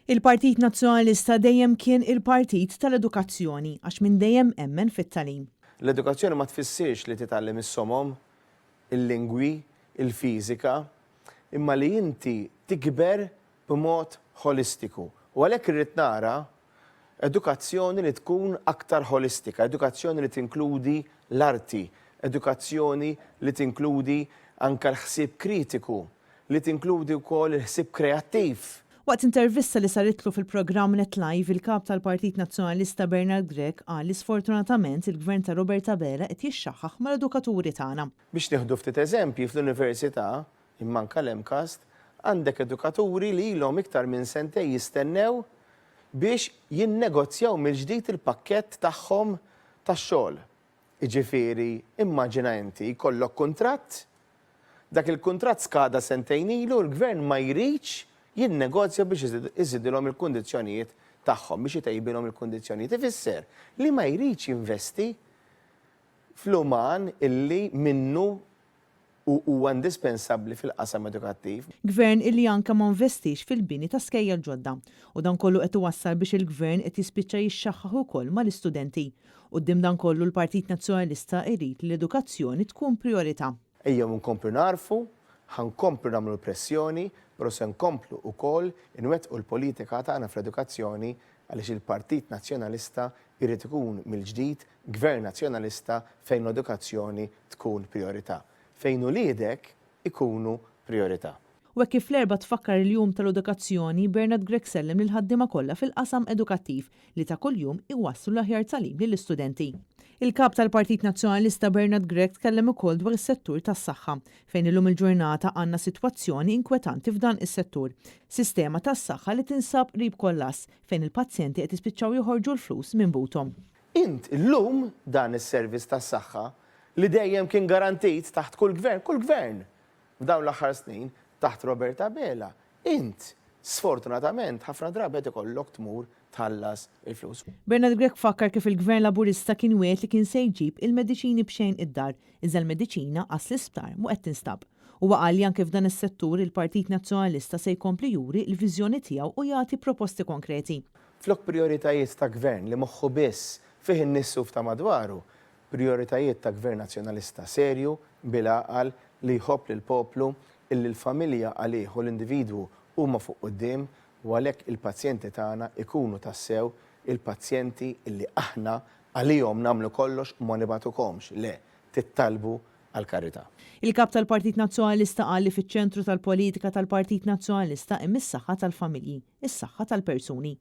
Il-Partit Nazzjonalista dejjem kien il-partit tal-edukazzjoni għax minn dejjem emmen fit-tagħlim. L-edukazzjoni ma tfissirx li titgħallem is-somom, il-lingwi, il-fiżika, imma li inti tikber b'mod ħolistiku. U għalhekk irrid nara edukazzjoni li tkun aktar ħolistika, edukazzjoni li tinkludi l-arti, edukazzjoni li tinkludi anke l-ħsieb kritiku, li tinkludi wkoll il-ħsieb kreattiv. Waqt intervista li saritlu fil-programm Net Live, il-Kap tal-Partit Nazzjonalista Bernard Grech qal li sfortunatament il-Gvern ta' Robert Abela qed jixxaħħaħ mal-edukaturi tagħna. Biex nieħdu ftit eżempji, fl-Università, imma anke l-MCAST, għandek edukaturi li ilhom iktar minn sentejn jistennew biex jinnegozjaw mill-ġdid il-pakkett tagħhom tax-xogħol. Jiġifieri, immaġina inti jkollok kuntratt, dak il-kuntratt skada sentejn ilu, l-Gvern ma jridx jinnegozja biex iżidilhom il-kundizzjonijiet tagħhom, biex itejbilhom il-kundizzjonijiet. Ifisser li ma jridx jinvesti fl-uman illi minnu u huwa indispensabbli fil-qasam edukattiv. Gvern illi anke ma nvestiex fil-bini ta' skejjel ġodda. U dan kollu qed iwassal biex il-Gvern qed jispiċċa jixxaħħaħ ukoll mal-istudenti. Quddiem dan kollu l-Partit Nazzjonalista jrid li l-edukazzjoni tkun prijorità. Ejjew inkomplu nagħrfu, ħa nkomplu nagħmlu l-pressjoni, però se nkomplu wkoll inwettqu l-politika tagħna fl-edukazzjoni għaliex il-Partit Nazzjonalista jrid ikun mill-ġdid Gvern Nazzjonalista fejn l-edukazzjoni tkun prijorità, fejn uliedek ikunu prijorità. U hekk kif l-Erbgħa tfakkar il-Jum tal-Edukazzjoni, Bernard Grech sellem lill-ħaddiema kollha fil-qasam edukattiv li ta' kuljum iwasslu l-aħjar tagħlim lill-istudenti. Il-Kap tal-Partit Nazzjonalista Bernard Grech tkellem ukoll dwar is-settur tas-saħħa, fejn illum il-ġurnata għandna sitwazzjoni inkwetanti f'dan is-settur. Sistema tas-saħħa li tinsab qrib kollass, fejn il-pazjenti qed jispiċċaw joħorġu l-flus minn buthom. Int illum dan is-servizz tas-saħħa li dejjem kien garantit taħt kull gvern, kull gvern f'dawn l-aħħar snin taħt Robert Abela, int sfortunatament ħafna drabi qed ikollok tmur tħallas il-flus. Bernard Grech fakkar kif il-Gvern Laburista kien wiegħed li kien se jġib il-mediċini b'xejn id-dar, iżda l-mediċina qas l-isptar mhu qed tinstab. Huwa qal li anke f'dan is-settur il-Partit Nazzjonalista se jkompli juri l-viżjoni tiegħu u jagħti proposti konkreti. Flok prijoritajiet ta' Gvern li moħħu biss fih innifsu u f'ta' madwaru, prijoritajiet ta' Gvern Nazzjonalista serju, bil-għaqal, li jħobb lill-poplu, illi l-familja għalih u l-individwu huma fuq quddiem u għalhekk il-pazjenti tagħna jkunu tassew il-pazjenti illi aħna għalihom nagħmlu kollox u ma nibagħtukomx, le, tittalbu għall-karità. Il-Kap tal-Partit Nazzjonalista qal li fiċ-ċentru tal-politika tal-Partit Nazzjonalista hemm is-saħħa tal-familji, is-saħħa tal-persuni.